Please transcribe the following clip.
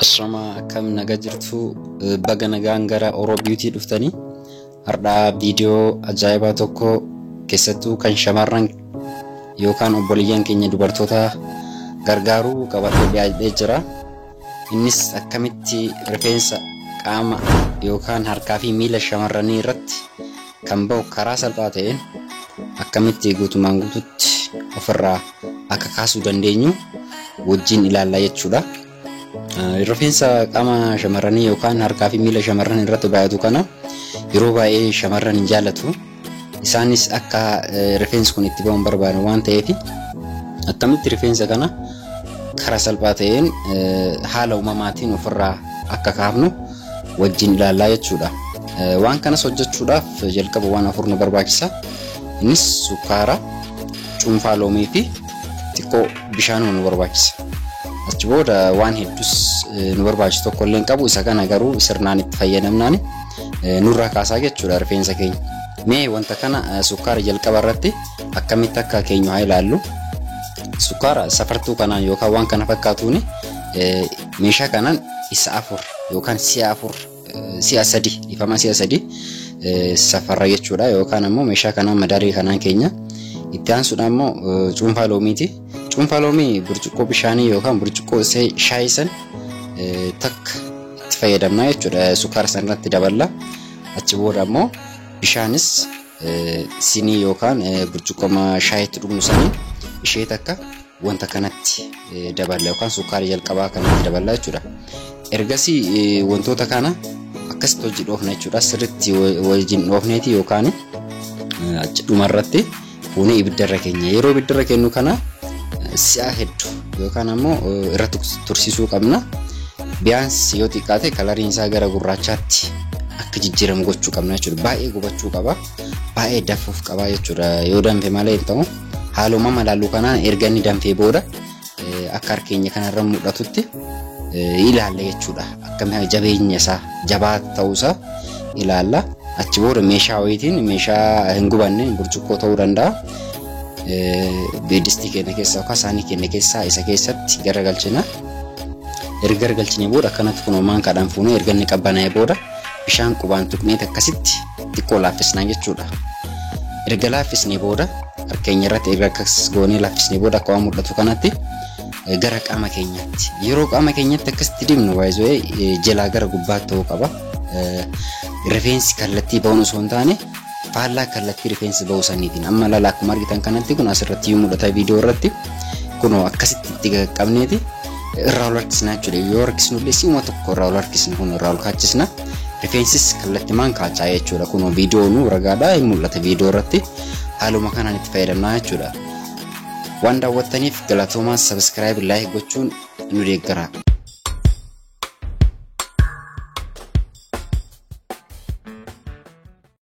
Ashamaa, akkam nagaa jirtu? Baga nagaan gara Oro Beauty dhuftanii. Har'aa viidiyoo ajaa'ibaa tokko, keessattuu kan shamarran yookaan obboleeyyan keenya dubartoota gargaaru qabatee dhiyaatee jira. Innis akkamitti rifeensa qaama yookaan harkaa fi miila shamarranii irratti kan bahu karaa salphaa ta'een akkamitti guutumaan guututti ofirraa akka kaasuu dandeenyu wajjin ilaallaa jechuudha. Rifeensa qaama shamarranii yookaan harkaa fi miila shamarran irratti baay'atu kana yeroo baay'ee shamarran hin jaallatu. Isaanis akka rifeensi kun itti bahu hin barbaadu waan ta'eef, akkamitti rifeensa kana karaa salphaa ta'een haala uumamaatiin ofirraa akka kaafnu wajjin ilaallaa jechuudha. Waan kanas hojjechuudhaaf jalqaba waan afur nu barbaachisa. Innis sukkaara, cuunfaa loomii fi xiqqoo bishaan nu barbaachisa. Achi booda waan hedduus nu barbaachisu tokko illee hin qabu. Isa kana garuu sirnaan itti fayyadamnaan nurraa kaasaa jechuudha rifeensa keenya. Mee wanta kana, sukkaara jalqaba irratti akkamitti akka keenyu haa ilaallu. Sukkaara safartuu kanaan yookaan waan kana fakkaatuun, meeshaa kanaan isa afur yookaan si'a afur, si'a sadi, dhiifama, si'a sadi safarra jechuudha, yookaan ammoo meeshaa kanaan, madaalii kanaan keenya. Itti aansuudhaan immoo cuunfaa loomiiti. Cuunfaa loomii burcuqqoo bishaanii yookaan burcuqqoo shaayii san takka itti fayyadamna jechuudha. Sukkaara san irratti daballa. Achi booda ammoo bishaanis sinii yookaan burcuqqoo shaayiitti dhugnu sanii ishee takka wanta kanatti daballa yookaan sukkaara jalqabaa kanatti daballa jechuudha. Ergasii wantoota kana akkasitti hojii dhoofna jechuudha. Sirriitti wajjin dhoofneeti yookaan achi dhumarratti fuunee ibiddarra keenya. Yeroo ibiddarra kennu kana si'a hedduu yookaan ammoo irratti tursiisuu qabna. Biyyaans yoo xiqqaate coloriin isaa gara gurraachaatti akka jijjiiramu gochuu qabna jechuudha. Baay'ee gubachuu qaba. Baay'ee danfuuf qaba jechuudha. Yoo danfe malee hin ta'u. Haaluma madaaluu kanaan erga inni danfee booda akka harkeenya kanarra mul'atutti ilaalla jechuudha. Akkami jabeenya isaa, jabaa ta'uusaa ilaalla. Achi booda meeshaa wayiitiin, meeshaa hin gubanne, burcuqqoo ta'uu danda'a. Distii keenya keessaa yookaan saanii keenya keessaa isa keessatti garagalchina. Erga garagalchinee booda akkanatti kun maankaadhaan fuunee, erga inni qabbanaa'ee booda bishaan qubaan tuqnee akkasitti xiqqoo laaffisnaa jechuudha. Erga laaffisnee booda, harkeenya irratti erga akkas goonee laaffisnee booda, akka waan mul'atu kanatti gara qaama keenyaatti. Yeroo qaama keenyatti akkasitti dibnu, baay'ee jalaa gara gubbaatti ta'uu qaba. Rifeensi kallattii ba'uun osoo hin taane, faallaa kallattii rifeensi ba'uu saniitiin. Amma laala, akkuma argitan kanatti kun asirratti mul'ata viidiyoo irratti. Kunoo akkasitti itti qaqqabneeti irraa ol harkisna jechuudha. Yoo harkisnu illee si'uma tokko irraa ol harkisna, kun irraa ol kaachisna. Rifeensis kallattimaan kaachaa jechuudha. Kunoo viidiyoon ragaadhaa hin mul'ata viidiyoo irratti. Haaluma kanaan itti fayyadamnaa jechuudha. Waan daawwattaniif galatoomaa. Subscribe, like gochuun nu deeggara.